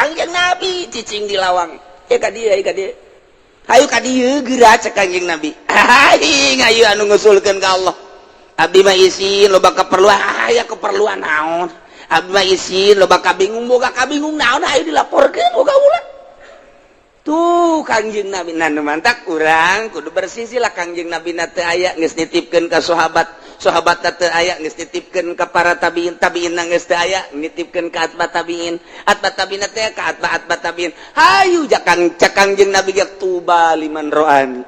Kangjeng Nabi cicing di lawang. Ya ka dieu, ka dieu. Hayu ka dieu geura cek Kangjeng Nabi. Aing ayu anu ngusulkeun ka Allah. Abdi mah isin loba keperluan, aya keperluan naon? Abdi mah isin loba kabingung, boga kabingung naon, hayu dilaporkeun boga ulah. Tuh Kangjeng Nabi, nah mantak urang kudu bersisi lah. Kangjeng Nabi na teu aya geus nitipkeun ka sahabat, sahabat teu aya geus nitipkeun ka para tabiin, tabiin geus teu aya nitipkeun ka atba tabiin, atba tabiin teh ka atba atba tabiin. Hayu jakang cek Kangjeng Nabi ge tuba liman ro'ani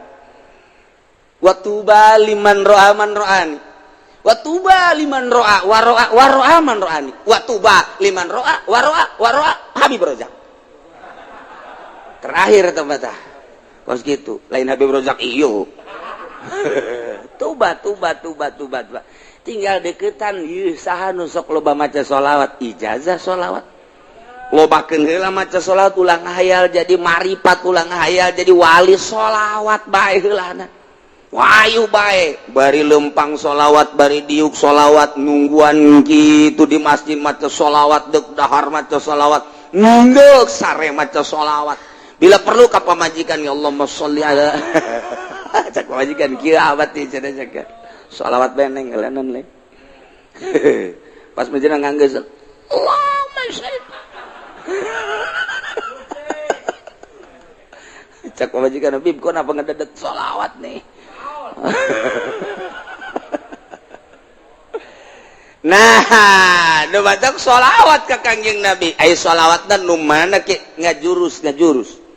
wa tuba liman ro'a man ro'ani wa tuba liman ro'a wa ro'a wa ro'a man ro'ani wa tuba liman ro'a wa ro'a wa ro'a Habib Rozak. Terakhir tempat kos gitu lain Habib Rozak iyo. Tuba tuba tuba tuba tuba tinggal deketan ieu saha nu sok loba maca sholawat, ijazah sholawat lobakeun heula, maca sholawat ulah ngahayal jadi maripat, ulah ngahayal jadi wali, sholawat bae heulana, wayu bae bari lempang sholawat, bari diuk sholawat, nungguan gitu di masjid maca sholawat, dek dahar maca sholawat, nunggu sare maca sholawat. Bila perlu ka pamajikan, ya Allahumma sholli ala, cak pamajikan kieu abad teh cenah, cak sholawat beneng ngelanan le pas menjelang nganggeus Allahumma sholli, cak pamajikan, "Bib, kok napa ngededet sholawat nih?" Nah, nu batak sholawat ka Kangjeng Nabi. Ai sholawatna nu mana ke ngajurus ngajurus.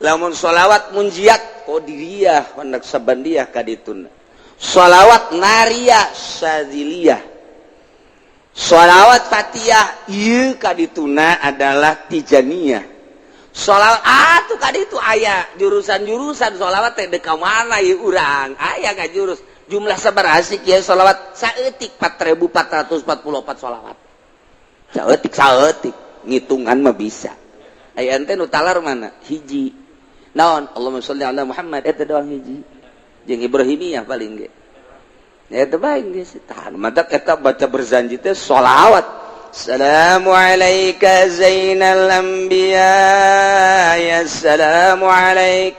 Lamun sholawat munjiat qadiriyah, Naqsabandiyah kadituna. Sholawat nariyah Syadziliyah. Sholawat Fatihah ieu kadituna adalah Tijaniyah. Sholawat ah tuh kaditu aya jurusan-jurusan sholawat teh dek ka mana ieu urang? Aya ngajurus. Jumlah sabaraha sih kieu sholawat? Saeutik 4444 sholawat. Saeutik saeutik ngitungan mah bisa. Aya ente nu talar mana? Hiji. Naon? Allahumma sholli ala Muhammad eta doang hiji. Jeung Ibrahimiyah paling ge. Eta bae geus tahan. Matak eta baca berzanji teh sholawat. Assalamu alayka zainal anbiya ya assalamu alaik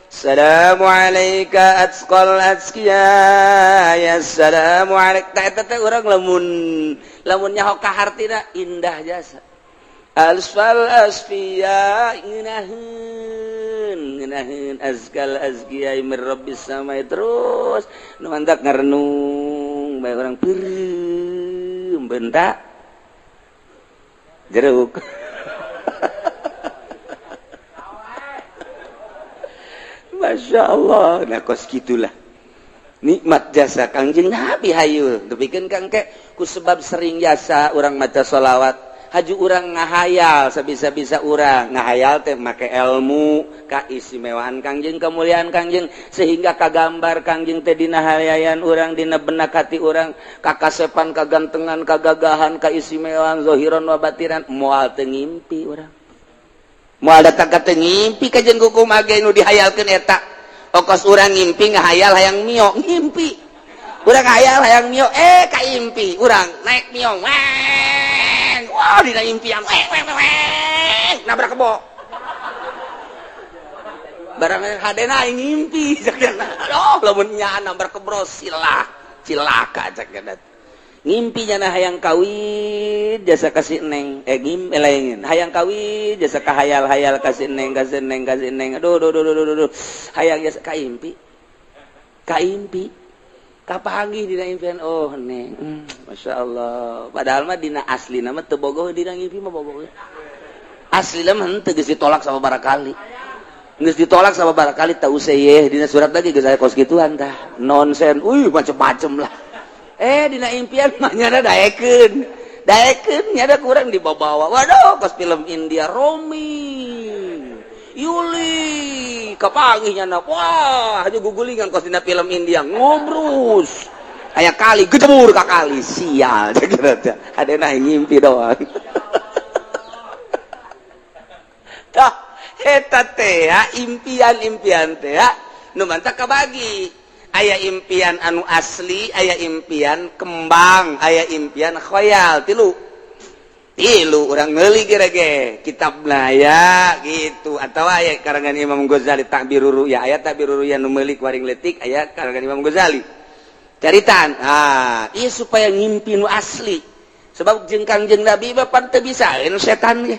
assalamu alayka atqal atqiya ya assalamu alaik. Tah eta teh urang lamun lamun nyaho ka hartina indah jasa. Asfal asfiya ngeunaheun ngeunaheun azkal azkiya mir rabbis samai terus nu mantak ngarenung bae urang peureum bentak jeruk. Masya Allah, nah kos gitulah nikmat jasa Kangjeng Nabi. Hayu depikeun kang ke ku sebab sering jasa urang maca sholawat, haju urang ngahayal sabisa-bisa urang ngahayal teh make ilmu kaistimewaan Kangjeng, kemuliaan Kangjeng, sehingga kagambar Kangjeng teh dina hayayan urang, dina benak hati urang, kakasepan, kagantengan, kagagahan, kaistimewaan zahiran wa batinan. Moal teu ngimpi urang, moal datang ka teu ngimpi kajen kumaha ge nu dihayalkeun eta. Okos urang ngimpi ngahayal hayang mio, ngimpi urang hayal hayang mio, eh ka impi urang naik mio, weng, wah, dina impian weng weng weng nabrak kebo barang hadena aing ngimpi cek. Aduh, lamun nya nabrak kebo silah cilaka cek. Ngimpi nyana hayang kawin jasa kasih neng, eh ngim eh lain hayang kawin jasa kahayal-hayal kasih neng, kasih neng, kasih neng, aduh aduh aduh aduh aduh, hayang jasa ka impi, ka impi kapanggih dina impian, oh neng, Masya Allah. Padahal mah dina asli nama teu bogoh, dina ngimpi mah bogoh. Asli mah henteu, geus ditolak sama barakali, geus ditolak sama barakali, teu usah dina surat lagi, geus aya kos gituan tah nonsen, uy macem-macem lah. Eh, dina impian mah nyana daekeun daekeun, nyana kurang dibawa-bawa. Waduh, kos film India, Romi Yuli kapanggih nyana, wah, hanya gugulingan kos dina film India, ngobrus aya kali gejebur ka kali, sial. Ada nah ngimpi doang tah eta teh impian-impian teh nu mantak kabagi. Aya impian anu asli, aya impian kembang, aya impian khoyal, tilu. Tilu urang meuli ge kitabna ya gitu atau aya karangan Imam Ghazali Ta'birur Ru'ya, aya Ta'birur Ru'ya nu meuli ku aring leutik, aya karangan Imam Ghazali. Caritaan ah ieu supaya ngimpi nu asli. Sebab jeung Kangjeng Nabi mah pan teu bisaeun setan ge.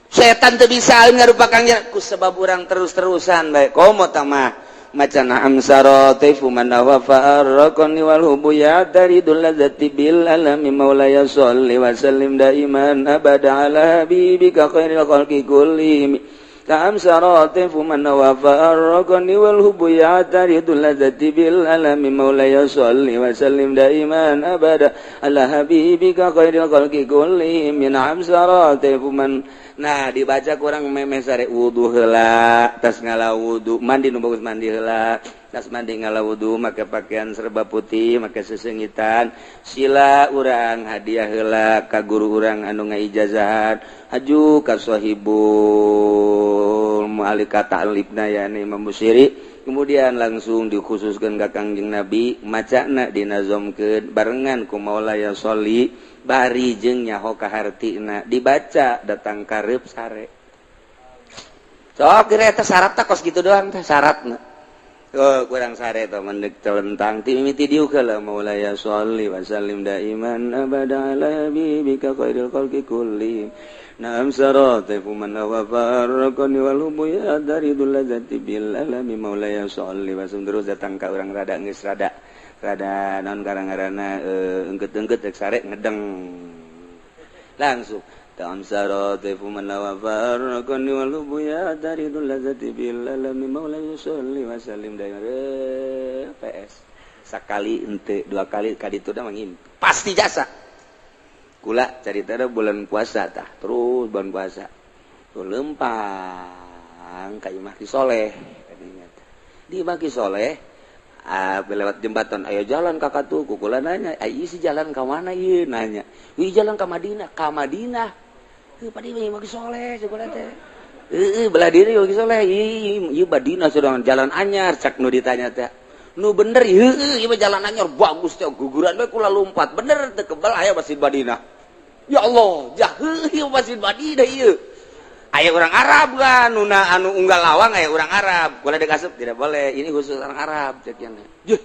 Setan teu bisaeun ngarupa Kangjeng ku sebab urang terus-terusan bae. Komo tah mah maca na'am saratifu man wa farraqani wal hubu ya taridul ladzati bil alami maulaya sholli wa sallim daiman abada ala habibika khairil khalqi kullihim. Ta'am saratifu man wa farraqani wal hubu ya taridul ladzati bil alami maulaya sholli wa sallim daiman abada ala habibika khairil khalqi kullihim. Na'am saratifu man. Nah, dibaca kurang memeh sare wudu heula, tas ngala wudu, mandi nu bagus mandi heula, tas mandi ngala wudu, make pakaian serba putih, make sesengitan, sila urang hadiah heula ka guru urang anu ngaijazahan, haju ka sahibul mu'alika ta'libna yani Imam Busiri, kemudian langsung dikhususkan ka Kangjeng Nabi, macana dinazomkeun barengan ku Maulaya sholli bari jeung nyaho ka hartina dibaca datang karep sare. Sok kira eta syaratna kos gitu doang teh syaratna. Oh, kurang sare teh mendek telentang ti mimiti diuk heula Maulaya sholli wa sallim daiman abada ala habibika khairil khalqi kullihim. Naam saratifu man wa farraqani wal hubu ya daridul ladzati bil alami maulaya sholli wa sallim. Terus datang ka urang rada geus rada rada naon karang-karana engket-engket rek sare ngedeng langsung ta'am saratifu man wa farraqani wal hubu ya daridul ladzati bil alami maulaya sholli wa sallim daiman. PS sakali ente dua kali kaditu da mangimpi pasti jasa. Kula carita ada bulan puasa tah terus bulan puasa tuh lempang ka imah Ki Soleh kadinya teh. Di imah Ki Soleh ah, lewat jembatan ayo jalan kakak tuh kukula nanya ayo isi jalan ke mana ieu nanya wih jalan ke Madinah, ka Madinah. Heuh padi imah Ki Soleh cek teh heuh belah diri imah Ki Soleh ieu ieu Madinah sedang jalan anyar cak nu ditanya teh nu bener heuh ieu jalan anyar bagus teh guguran we kula lompat bener teu kebal aya Masjid Madinah. Ya Allah, jah ieu Masjid Madinah ieu. Aya orang Arab kan, nuna anu unggal lawang aya orang Arab. Kula dikasup tidak boleh, ini khusus orang Arab cek nya. Juh.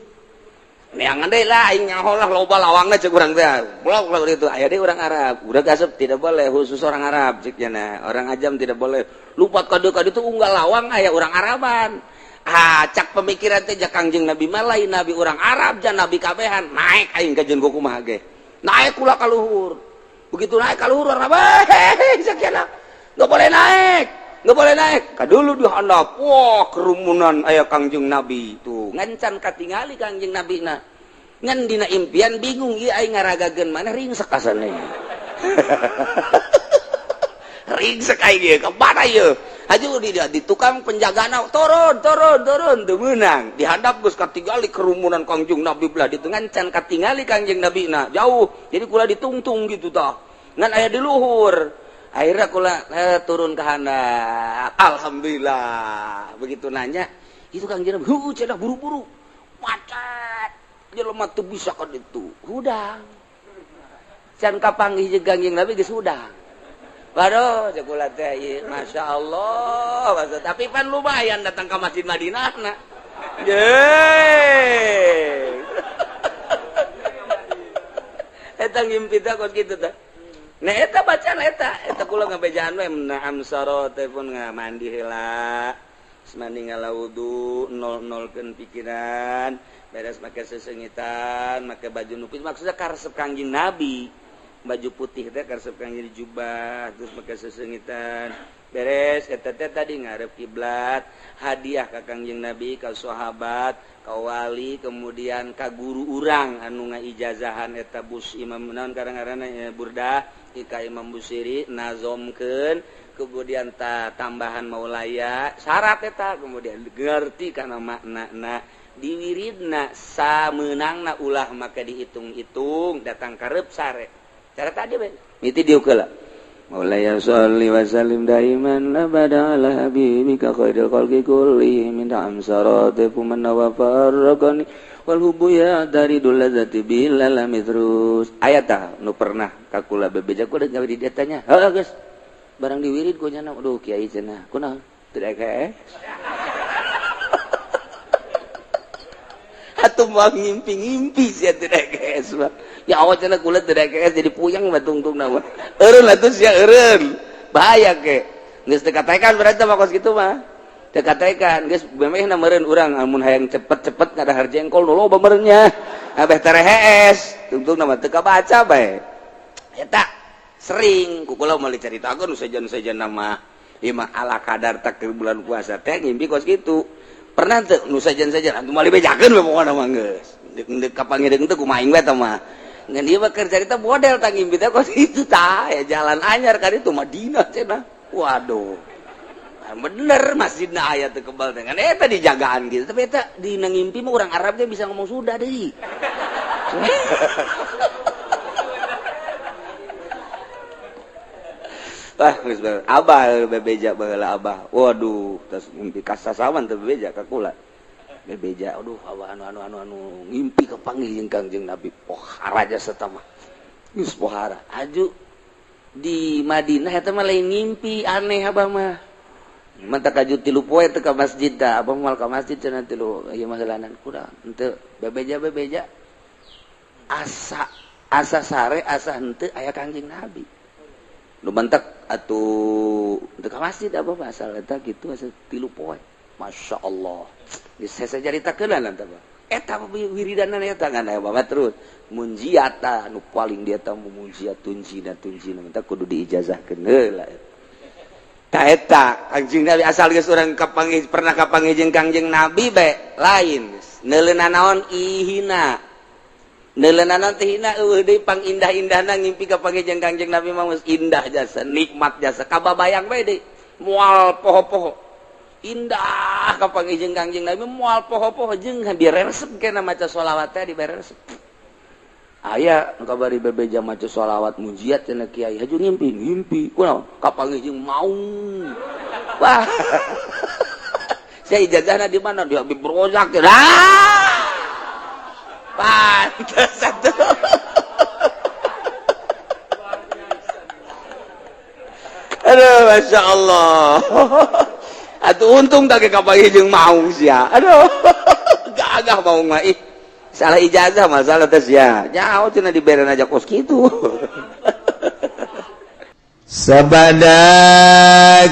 Neangan deui lah aing nyaho lah loba lawangna cek urang teh. Blok lah itu aya deui orang Arab. Udah kasup tidak boleh khusus orang Arab cek nya. Orang ajam tidak boleh. Lupat kade kade itu unggal lawang aya orang Araban. Ah, cak pemikiran teh jak Kangjeng Nabi mah lain nabi orang Arab jan nabi kabehan. Naik aing ka jeung kumaha ge. Naik kula ka luhur. Begitu naik ka luhur orang Arab, sekian nggak boleh naik, nggak boleh naik. Kadulu di handap, wah kerumunan aya Kangjeng Nabi tuh. Ngancan katingali Kangjeng Nabi na. Ngan dina impian bingung ieu aing ngaragageun mana ringsek asana. Ringsek aing ieu ka mana ieu? Haju di tukang penjagana turun turun turun teu meunang. Di handap geus katingali kerumunan Kangjeng Nabi belah ditu ngancan katingali Kangjeng Nabi na jauh. Jadi kula ditungtung gitu tah. Ngan aya di luhur. Akhirnya kula turun ke handap. Alhamdulillah. Begitu nanya, itu Kangjeng Nabi, heuh cenah buru-buru. Macet. Jelema teu bisa ka ditu. Hudang. Can kapanggih jeung Kangjeng Nabi geus hudang. Waduh, cek kula teh ieu, Masya Allah. Tapi pan lumayan datang ke Masjid Madinah na. Yeay. Eta ngimpi teh kos kitu teh. Nah eta bacaan eta, eta kula ngabejaan we na'am saro pun mandi heula. Mandi ngala wudu, nol-nolkeun pikiran, beres make sesengitan, make baju nupis maksudnya karesep Kangjeng Nabi. Baju putih teh karesep Kangjeng jubah, terus make sesengitan. Beres eta teh tadi ngarep kiblat, hadiah ka Kangjeng Nabi, ka sahabat, ka wali, kemudian ka guru urang anu ngaijazahan eta bus Imam naon karang-ngaranna Burdah, ka Imam Busiri nazomkeun, kemudian ta tambahan maulaya syarat eta kemudian ngerti kana maknana diwiridna samenangna ulah maka dihitung-hitung datang karep sare cara tadi be miti diuk heula. Maulaya sholli wa sallim daiman abada ala habibika khairil khalqi kullihim min amsarati man wa farraqani wal hubbu ya dari dulazati bilal terus aya tah nu pernah ka kula bebeja kula gawe di dieu tanya heuh geus barang diwirid ku nya aduh kiai cenah kunaon teu kae atuh moal ngimpi-ngimpi sia teu kae mah ya awak cenah kula teu kae jadi puyeng mah tungtungna mah eureun atuh sia eureun bahaya ke geus teu katekan berarti mah kos kitu mah teu katekan geus memehna meureun urang amun hayang cepet-cepet ngadahar jengkol nu loba meureun nya abeh terehees tungtungna mah teu kabaca bae eta sering ku kula moal dicaritakeun sejen-sejen mah ieu mah ala kadar tak bulan puasa teh ngimpi kos kitu pernah teu nu sejen-sejen atuh moal dibejakeun we pokona mah geus deuk kapanggih teu kumaha aing we tah mah ngan ieu mah keur carita model tah ngimpi teh kos kitu tah ya jalan anyar ka ditu Madinah cenah waduh bener masjidna aya teu kebal teh ngan eta dijagaan gitu tapi eta dina ngimpi mah urang Arab teh bisa ngomong Sunda deui. Wah geus abah bebeja baheula abah waduh tas ngimpi kasasawan teu bebeja ka kula bebeja aduh abah anu anu anu anu ngimpi kapanggih jeung Kangjeng Nabi pohara jasa tah mah geus pohara aju di Madinah eta mah lain ngimpi aneh abah mah mata kaju tilu poe teu ka masjid tah abah moal ka masjid cenah tilu ieu mah heulanan kurang henteu bebeja bebeja asa asa sare asa henteu aya Kangjeng Nabi nu mantak atuh teu ka masjid abah mah asal eta kitu asa tilu poe Masya Allah geus hese caritakeun tah eta wiridanan eta ngan aya babat terus munjiat nu paling dia tah munjiat tunjina tunjina menta kudu diijazahkeun heula ta eta Kangjeng Nabi asal geus urang kapanggih pernah kapanggih jeung Kangjeng Nabi bae lain neuleuna naon ihina neuleuna naon teh hina eueuh deui pangindah-indahna ngimpi kapanggih jeung Kangjeng Nabi mah geus indah jasa nikmat jasa kababayang bae deui moal poho-poho indah kapanggih jeung Kangjeng Nabi moal poho-poho jeung diresep kena maca sholawat teh diberesep aya nu kabari bebeja maca sholawat munjiat cenah kiai haju ngimpi ngimpi kunaon kapanggih jeung maung wah sia ijazahna di mana di Habib Rozak ah pantes atuh aduh Masya Allah atuh untung tak kapanggih jeung maung sia aduh gagah maung mah ih salah ijazah masalah tes ya jauh cenah diberen aja kos kitu. Sabada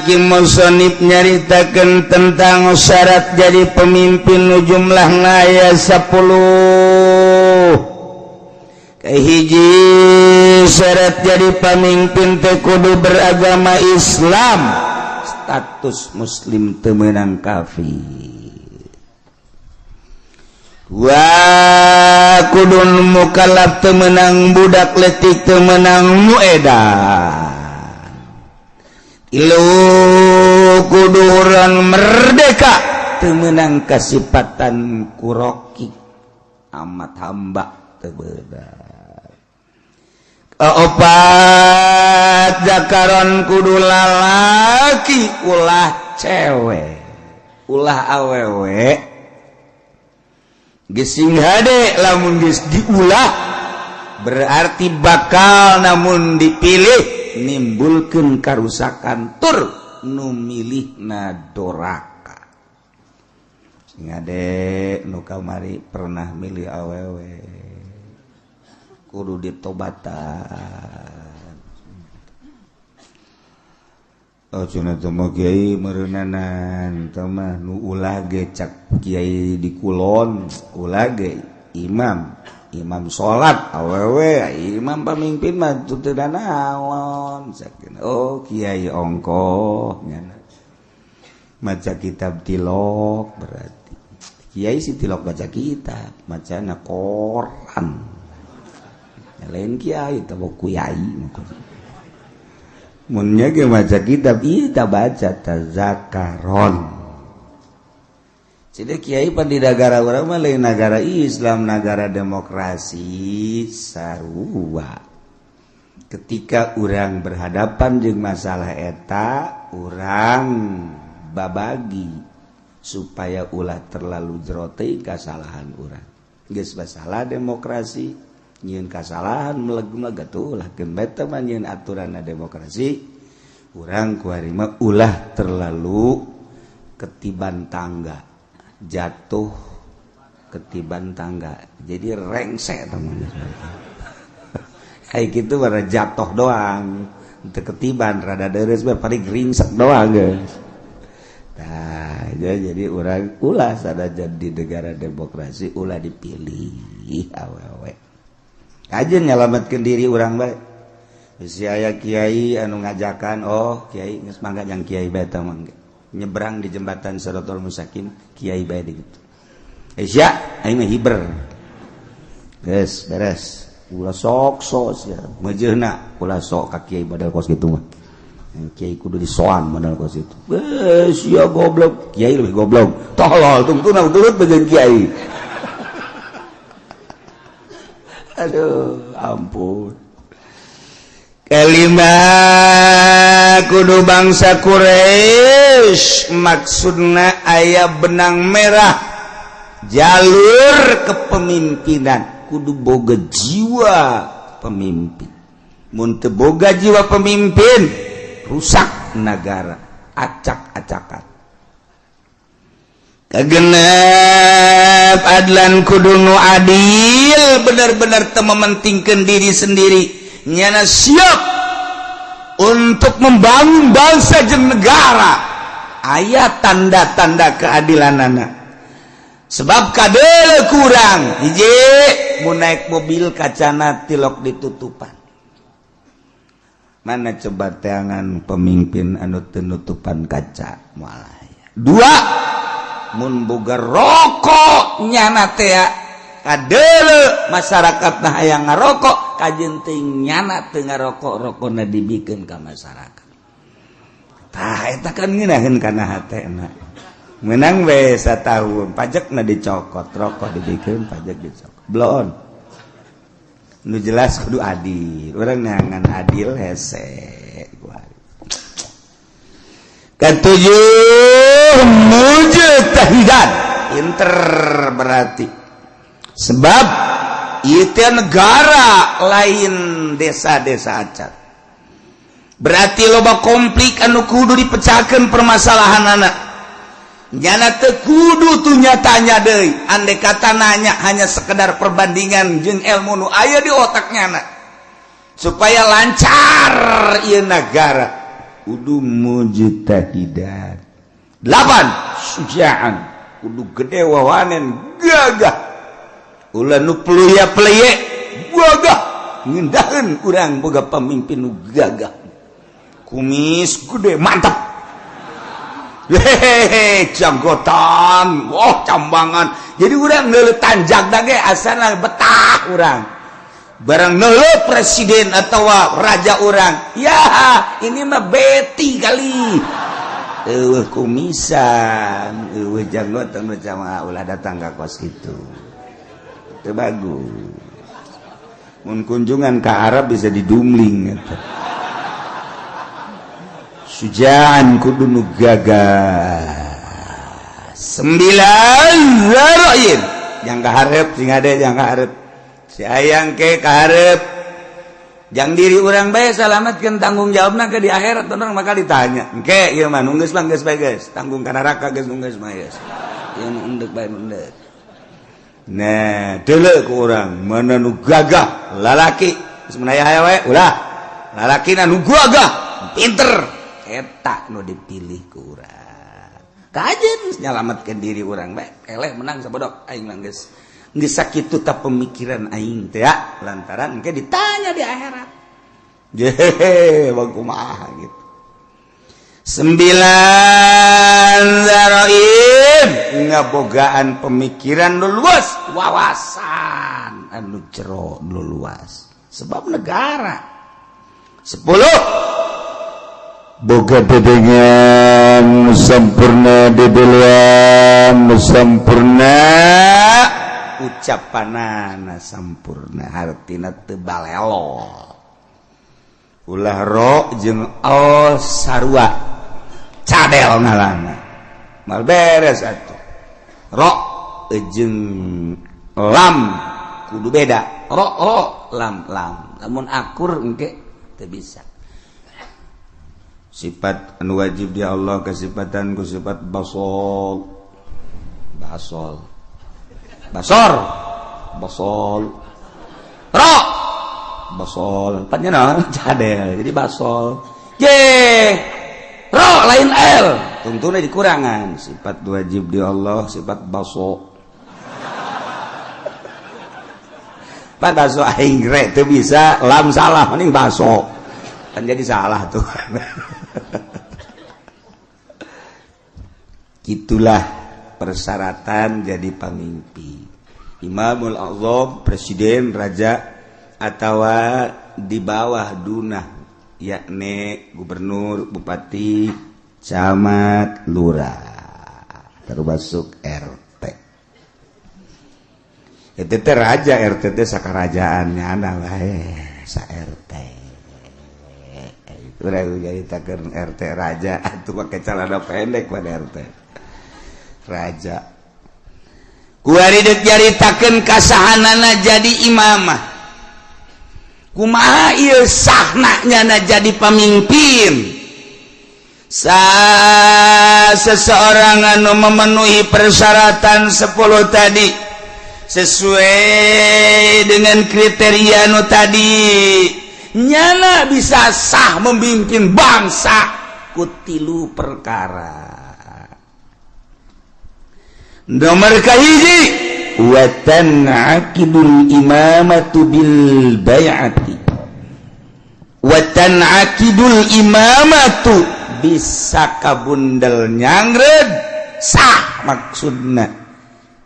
ki musonib nyaritakeun tentang syarat jadi pemimpin nu jumlahna aya 10. Kahiji syarat jadi pemimpin teh kudu beragama Islam, status muslim teu meunang kafir. Wa kudun mukallaf teu meunang budak leutik teu meunang nu edan. Ilu kudu urang merdeka teu meunang kasipatan kuroki amat hamba teu beunang. Opat zakaron kudu lalaki ulah cewek ulah awewe. Gesing hade lamun geus diulah berarti bakal namun dipilih nimbulkeun karusakan tur nu milihna doraka. Sing hade nu kamari pernah milih awewe kudu ditobatan. Oh cenah teh mah kiai meureunnanan teh mah nu ulah ge cak kiai di kulon ulah ge imam imam salat awewe imam pamimpin mah teu teu naon sakin oh kiai ongkoh nya maca kitab tilok berarti kiai si tilok baca kitab macana koran lain kiai teh kiai munnya ge maca kitab ieu ta baca tazakaron. Jadi kiai pan di nagara urang mah lain nagara Islam, nagara demokrasi sarua. Ketika urang berhadapan jeung masalah eta, urang babagi supaya ulah terlalu jero teuing kasalahan urang. Geus masalah demokrasi, nyieun kasalahan meleg-meleg atuh ulah keun bae teh mah nyieun aturanna demokrasi. Urang kuari mah ulah terlalu ketiban tangga, jatuh ketiban tangga. Jadi rengsek teman. Kayak gitu bara jatuh doang, teu ketiban rada deres bae paling ringsek doang guys. Nah, jadi urang ulah sanajan di negara demokrasi ulah dipilih awewe. Kajeun nyalametkeun diri urang bae. Si aya kiai anu ngajakan, oh kiai geus mangga jang kiai bae tah mangga. Nyebrang di jembatan Siratal Mustaqim, kiai bae di kitu. Eh sia, aing mah hiber. Geus beres. Ulah sok sok sia. Mejeuna ulah sok ka kiai badal kos kitu mah. Kiai kudu disoan modal kos itu. Eh sia goblok, kiai lebih goblok. Tolol tungtuna turut bagian kiai. Aduh, ampun. Kelima kudu bangsa Quraisy maksudna aya benang merah jalur kepemimpinan kudu boga jiwa pemimpin. Mun teu boga jiwa pemimpin rusak negara, acak-acakan. Kagenep adlan kudu nu adil, bener-bener teu mementingkeun diri sendiri. Nyana siap untuk membangun bangsa jeung negara. Aya tanda-tanda keadilanana. Sebab kadele kurang hiji mun naik mobil kacana tilok ditutupan. Mana coba teangan pemimpin anu teu nutupan kaca moal aya. Dua, mun boga rokok nyana teh kadele masyarakat nah hayang ngarokok kajeun teuing nyana teu ngarokok rokona dibikeun ka masyarakat. Tah eta kan ngeunaheun kana hatena. Menang we satahun pajakna dicokot, rokok dibikeun pajak dicokot. Bloon. Nu jelas kudu adil. Urang neangan adil hese. Ketujuh mujtahidan. Pinter berarti. Sebab itu negara lain desa-desa acan. Berarti loba konflik anu kudu dipecahkan permasalahan anak. Nyana teu kudu tuh nyatanya deui. Andai kata nanya hanya sekedar perbandingan jeung ilmu nu aya di otak nyana. Supaya lancar ieu negara. Kudu mujtahidan. 8 sujaan. Kudu gede wawanen gagah. Ulah nu peluya peleye gagah. Ngindaheun urang boga pamimpin nu gagah. Kumis gede mantap. Hehehe, janggotan, wah cambangan. Jadi urang neuleuh tanjak ge asana betah urang. Barang neuleuh presiden atau raja urang, ya ini mah beti kali. Eueuh kumisan, eueuh janggotan macam ulah datang ka kos itu. Teu bagus. Mun kunjungan ka Arab bisa didumling eta. Sujaan kudu nu gagah. 9 zaroin. Yang kaharep sing ade yang kaharep. Si ayang ke kaharep. Jang diri urang bae salametkeun tanggung jawabna ke di akhirat urang bakal ditanya. Engke ieu mah nu geus mah geus bae geus, tanggung ka neraka geus nu geus mah geus. Ieu nu endek bae nu endek. Nah, deuleu ku urang mana nu gagah lalaki geus menaya aya we ulah. Lalakina nu gagah pinter. Eta nu dipilih ku urang. Kajeun nyalametkeun diri urang bae. Eleh menang sabodok aing mah geus. Geus sakitu ta pemikiran aing teh ya, lantaran engke ditanya di akhirat. Jehe, bang kumaha gitu. 9 zaroim ngabogaan pemikiran nu luas, wawasan anu jero nu luas. Sebab negara. 10 boga dedengan sempurna, dedelean sempurna, ucapanana sempurna, hartina teu balelo. Ulah ro jeung al sarua cadel ngalana mal beres atuh. Ro jeung lam kudu beda, ro ro lam lam, lamun akur engke teu bisa. Sifat anu wajib di Allah kesifatan ku sifat basol, basol, basor, basol, ro basol, panjenengan cadel jadi basol. J ro lain l, tungtuna dikurangan. Sifat wajib di Allah sifat baso. Pan baso aing re teu bisa lam salah mending baso. Kan jadi salah tuh. Itulah persyaratan jadi pemimpin. Imamul Azam, presiden, raja, atau di bawah dunah yakni gubernur, bupati, camat, lurah, termasuk RT. Itu teh raja, RT teh sakarajaannya ana wae sa RT. Itu jadi takeun RT raja atuh make celana pendek pada RT. Raja. Kuari deuk nyaritakeun kasahanana jadi imamah. Kumaha ieu sahna nyana jadi pamimpin? Seseorang anu memenuhi persyaratan 10 tadi sesuai dengan kriteria anu tadi, nyana bisa sah memimpin bangsa ku tilu perkara. Nomor kahiji, wa tan'aqidul imamatu bil bai'ati. Wa tan'aqidul imamatu bisa kabundel nyangred sah maksudna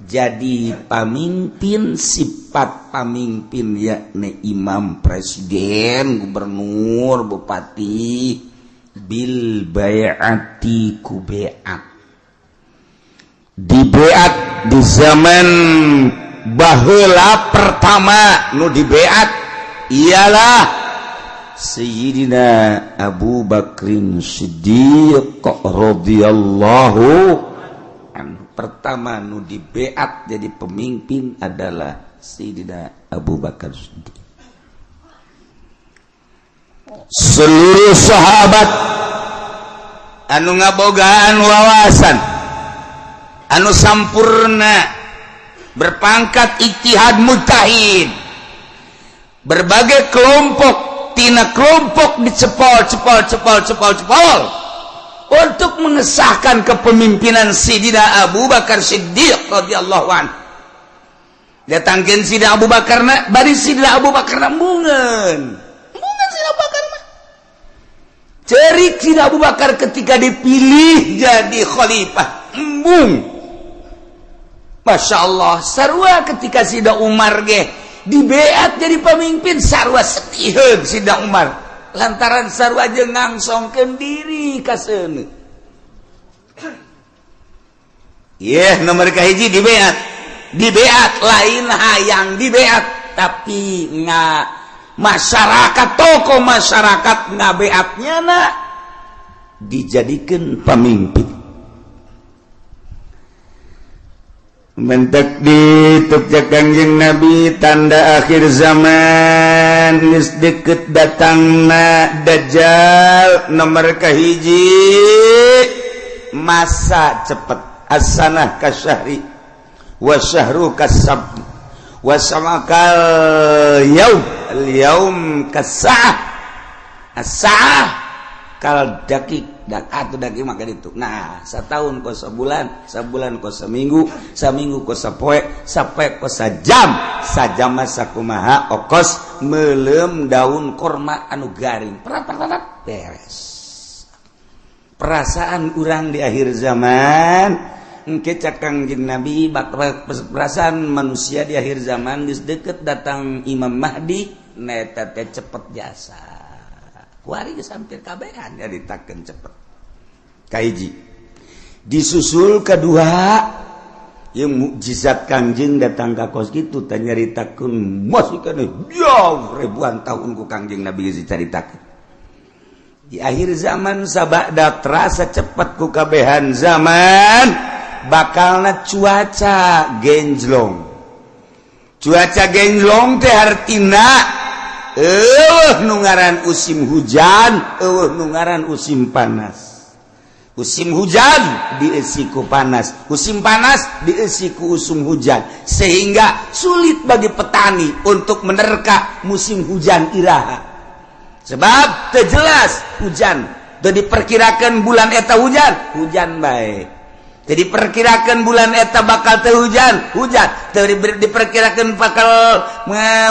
jadi pamimpin. Sifat pamimpin yakni imam, presiden, gubernur, bupati, bil bai'ati ku bai'at. Dibeat di zaman baheula pertama nu dibeat ialah Sayyidina Abu Bakrin Siddiq radhiyallahu anhu. Pertama nu dibeat jadi pemimpin adalah Sayyidina Abu Bakar Siddiq. Seluruh sahabat anu ngabogaan wawasan anu sampurna, berpangkat ijtihad mujtahid, berbagai kelompok tina kelompok dicepol cepol cepol cepol cepol untuk mengesahkan kepemimpinan Sayyidina Abu Bakar Siddiq radhiyallahu anhu. Datangkeun Sayyidina Abu Bakar na bari Sayyidina Abu Bakar na embungeun embungeun Sayyidina Abu Bakar mah cerik Sayyidina Abu Bakar ketika dipilih jadi khalifah embung. Masya Allah, sarua ketika Sida Umar ge dibeat jadi pemimpin, sarua setiheun Sida Umar lantaran sarua jeung ngangsongkeun diri ka seuneu. Yeh, nomor kahiji dibeat. Dibeat lain hayang dibeat, tapi nga masyarakat, tokoh masyarakat ngabeatnya na dijadikeun pamimpin. Mentek di tukja Kangjeng Nabi tanda akhir zaman geus deket datangna Dajjal. Nomor kahiji masa cepet, as-sanah kasyahri wa syahru kasab wa samakal yaum al yaum kasa'ah as-sa'ah kal dakik dak atuh daging makan itu. Nah, setahun kos sebulan, sebulan kos seminggu, seminggu kos sapoe, sapoe kos sajam, sajam mah sakumaha okos meuleum daun korma anu garing. Prat prat beres. Perasaan urang di akhir zaman engke cak Kangjeng Nabi, perasaan manusia di akhir zaman geus deket datang Imam Mahdi, neta teh cepet jasa. Kuari geus hampir kabehan nyaritakeun cepet. Kahiji disusul kedua yang mukjizat Kangjeng datang ka kos kitu teh nyaritakeun masih keneh jauh ribuan tahun ku Kangjeng Nabi geus dicaritakeun. Di akhir zaman sabada terasa cepat ku kabehan zaman, bakalna cuaca genjlong. Cuaca genjlong teh hartina eueuh nu ngaran musim hujan, eueuh nu ngaran musim panas. Musim hujan diisi ku panas, musim panas diisi ku usum hujan, sehingga sulit bagi petani untuk menerka musim hujan iraha, sebab teu jelas hujan. Teu diperkirakan bulan eta hujan, hujan bae. Teu diperkirakan bulan eta bakal teu hujan, hujan. Teu diperkirakan bakal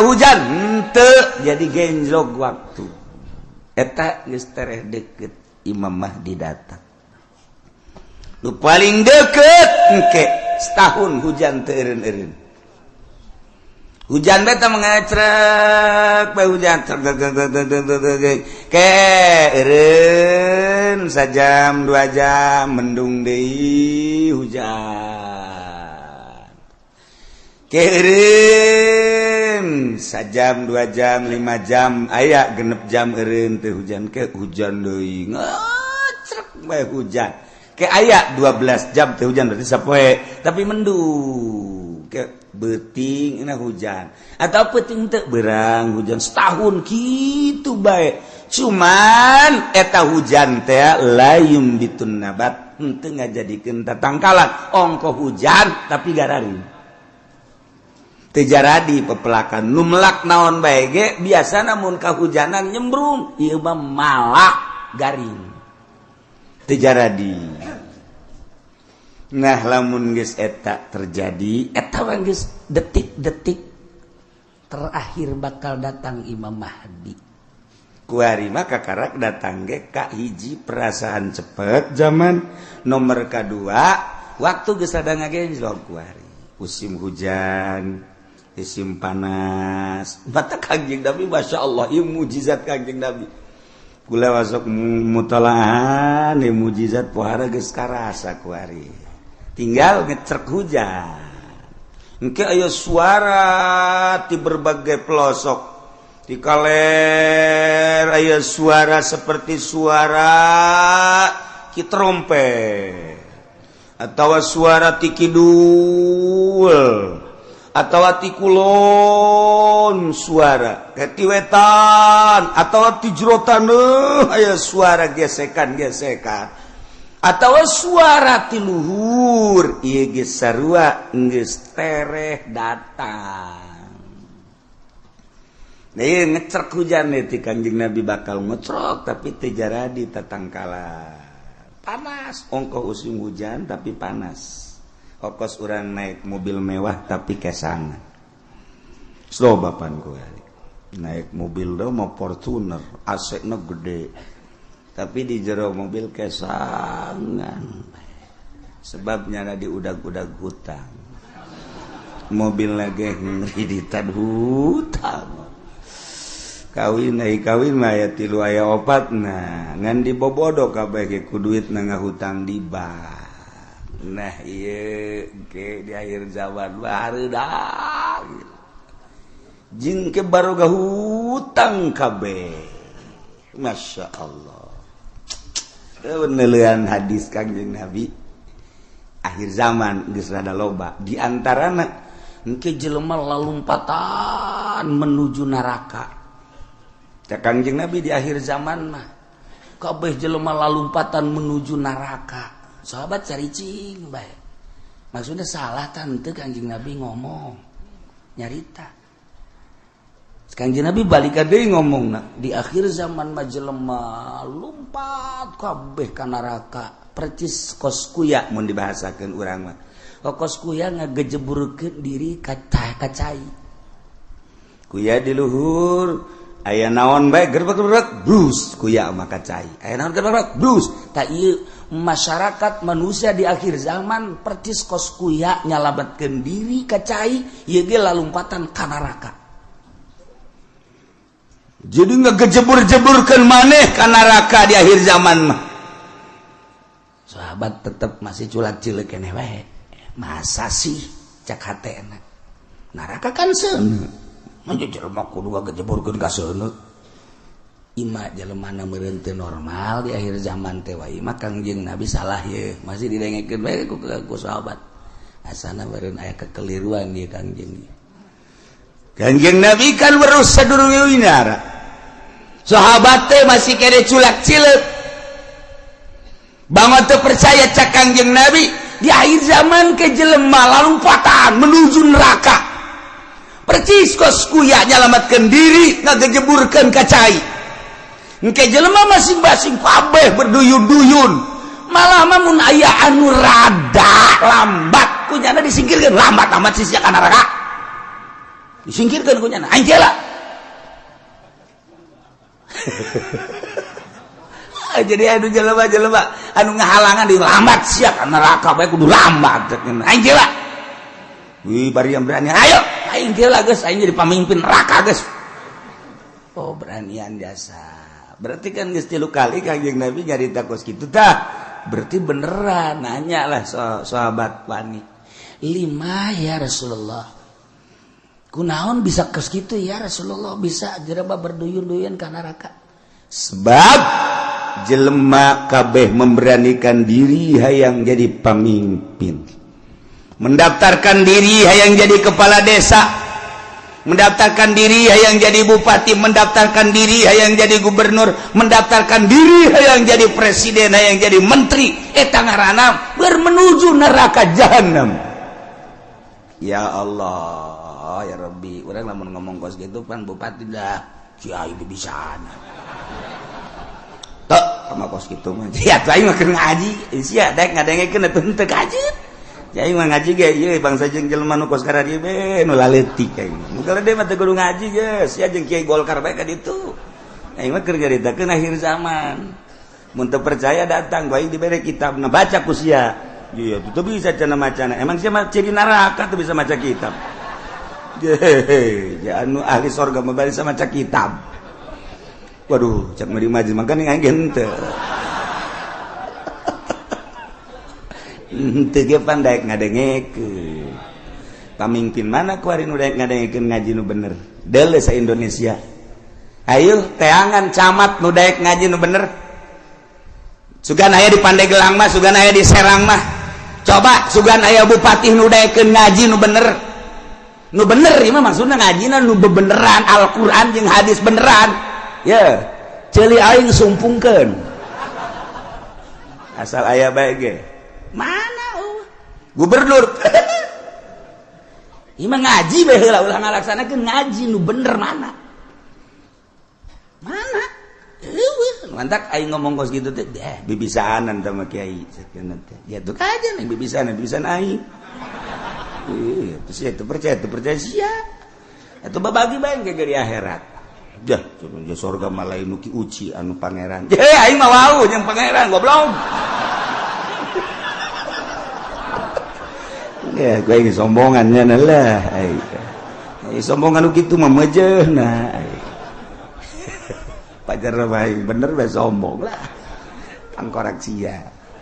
hujan, henteu. Jadi genjlok waktu eta. Geus tereh deket Imam Mahdi datang. Nu paling deket engke setahun hujan teu eureun-eureun. Hujan beta mengecrek bae, hujan trek trek trek trek trek trek, ke eureun sajam 2 jam, mendung deui, hujan. Ke eureun sajam, 2 jam, 5 jam, aya 6 jam eureun teu hujan, ke hujan deui, ngecrek bae hujan. Ke aya 12 jam teu hujan, berarti sapoe tapi mendung. Ke beuting na hujan atau peuting teu berang hujan. Setahun gitu bae, cuman eta hujan teh la yumbitun nabat, henteu ngajadikeun tatangkalan. Ongko hujan tapi gararing, teu jaradi pepelakan. Nu melak naon bae ge biasa namun kahujanan nyembrung, ieu mah malak garing, teu jaradi. Nah, lamun geus eta terjadi, eta mah geus detik-detik terakhir bakal datang Imam Mahdi. Kuari mah kakarak datang ge ka hiji perasaan cepet zaman, nomor kadua waktu geus ada ngagenjlok kuari, musim hujan, musim panas. Mata Kangjeng Nabi, Masya Allah, ieu mujizat Kangjeng Nabi. Kula masuk mutolaahan ieu mujizat pohara geus karasa kuari. Tinggal ngecrek hujan engke aya suara di berbagai pelosok. Di kaler aya suara seperti suara ki trompet atau suara ti kidul atau ti kulon, suara ti wetan atau ti jero taneuh aya suara gesekan-gesekan atau suara ti luhur. Ieu geus sarua geus tereh datang. Nah, ngecrek hujan nih ti Kanjeng Nabi bakal ngecrok tapi teu jaradi tatangkalan. Panas, ongkoh musim hujan tapi panas. Okos urang naik mobil mewah tapi kesangan. Slow bapan gue. Naik mobil do mau Fortuner, AC na gede. Tapi di jero mobil kesangan. Sebabnya ada di udag-udag hutang. Mobil lagi ngreditan hutang. Kawin ai kawin mah aya tilu, aya opat, nah ngan dibobodo kabeh ge ku duit na ngahutang di bank. Nah, ieu ge di akhir zaman barudak jeung ke baroga hutang kabeh. Masya Allah, penelian hadis Kangjeng Nabi akhir zaman geus rada loba, di antarana engke jelema lalumpatan menuju neraka. Cak Kangjeng Nabi, di akhir zaman mah kabeh jelema lalumpatan menuju neraka. Sahabat caricing bae, maksudnya salah tante Kangjeng Nabi ngomong nyarita. Kangjeng Nabi balik deui ngomong, nah, di akhir zaman mah jelema lumpat kabeh ka neraka percis kos kuya. Mun dibahasakeun urang mah kos kuya ngagejeburkeun diri ka cai, kuya di luhur aya naon bae gerbek-gerbek brus, kuya mah ka cai, aya naon gerbek brus. Tak ieu masyarakat manusia di akhir zaman percis kos kuya nyalametkeun diri ka cai, ieu ge lalumpatan ka neraka. Jadi ngegejebur-jeburkeun maneh ka neraka di akhir zaman mah. Sahabat tetep masih culak cilik keneh wae. Masa sih, cak hatena, neraka kan seuneu. Manja jelema kudu ngagejeburkeun ka seuneu. Ima jelema na meureun teu normal di akhir zaman teh wae mah Kangjeng Nabi salah ye masih didengekeun bae ku sahabat. Asana meureun aya kekeliruan ieu Kangjeng. Kangjeng Nabi kan weruh sadurunge winara. Sahabat teh masih kene culak cileuk. Bangun teu percaya cak Kangjeng Nabi di akhir zaman ke jelema lalumpatan menuju neraka. Percis kos kuya nyalamatkeun diri ngagejeburkeun ka cai. Engke jelema masing-masing kabeh berduyun-duyun. Malah mah mun aya anu rada lambat kunyana disingkirkeun, lambat amat sih sia ka neraka. Disingkirkeun kunyana aing lah. Jadi anu jelema-jelema anu ngahalangan di lambat sia ka neraka bae kudu lambat aing lah. Wih bari yang berani ayo aing lah geus aing jadi pamimpin neraka geus. Oh beranian jasa. Berarti kan geus 3 kali Kangjeng Nabi nyarita kos kitu tah. Berarti beneran nanya lah sahabat wani. 5 ya Rasulullah. Kunaon bisa kos kitu ya Rasulullah bisa jelema berduyun-duyun ka neraka. Sebab jelema kabeh memberanikan diri hayang jadi pamimpin. Mendaftarkan diri hayang jadi kepala desa. Mendaftarkan diri hayang jadi bupati, mendaftarkan diri hayang jadi gubernur, mendaftarkan diri hayang jadi presiden, hayang jadi menteri, eta ngaranna bermenuju neraka jahanam. Ya Allah, ya Rabbi, urang lamun ngomong kos gitu pan bupati dah kiai bisaan. Tok sama kos kitu mah. Ya aing mah keur ngaji, sia daek ngadengekeun atuh henteu kaji. Aing mah ngaji ge ieu bangsa jeung jelema nu kos karadieu be nu laletik aing. Nu gede mah teu kudu ngaji geus, sia jeung kiai Golkar bae ka ditu. Aing mah keur nyaritakeun akhir zaman. Mun teu percaya datang bae dibere kitab na baca ku sia. Iya, teu bisa cenah macana. Emang sia mah ciri neraka teu bisa maca kitab. Ye, ya anu ahli sorga mah bisa maca kitab. Waduh, cak mah di majelis mangkane aing henteu. Henteu ge pan daek ngadengekeun. Pamimpin mana kuari nu daek ngadengekeun ngaji nu bener? Deuleu sa Indonesia. Ayo teangan camat nu daek ngaji nu bener. Sugan aya di Pandeglang mah, sugan aya di Serang mah. Coba sugan aya bupati nu daekeun ngaji nu bener. Nu bener ieu mah maksudna ngajina nu bebeneran Al-Qur'an jeung hadis beneran. Ye, ceuli aing sumpungkeun. Asal aya bae ge. Mana gubernur ieu mah ngaji bae heula ulah ngalaksanakeun ngaji nu bener mana mana eueuh mantak aing ngomong kos kitu teh bibisaanan teh mah kiai sakeun teh ya tuh kajen aing bibisaanan bibisan aing ieu teu sia teu percaya sia atuh babagi bae ke di akhirat dah cenah surga mah lain nu ki uci anu pangeran ye aing mah wau jeung pangeran goblok. Ya, gue ini sombongannya lah. Sombongan gitu mah mejeuhna. Pajar bae bener bae sombong lah. Tangkorak sia.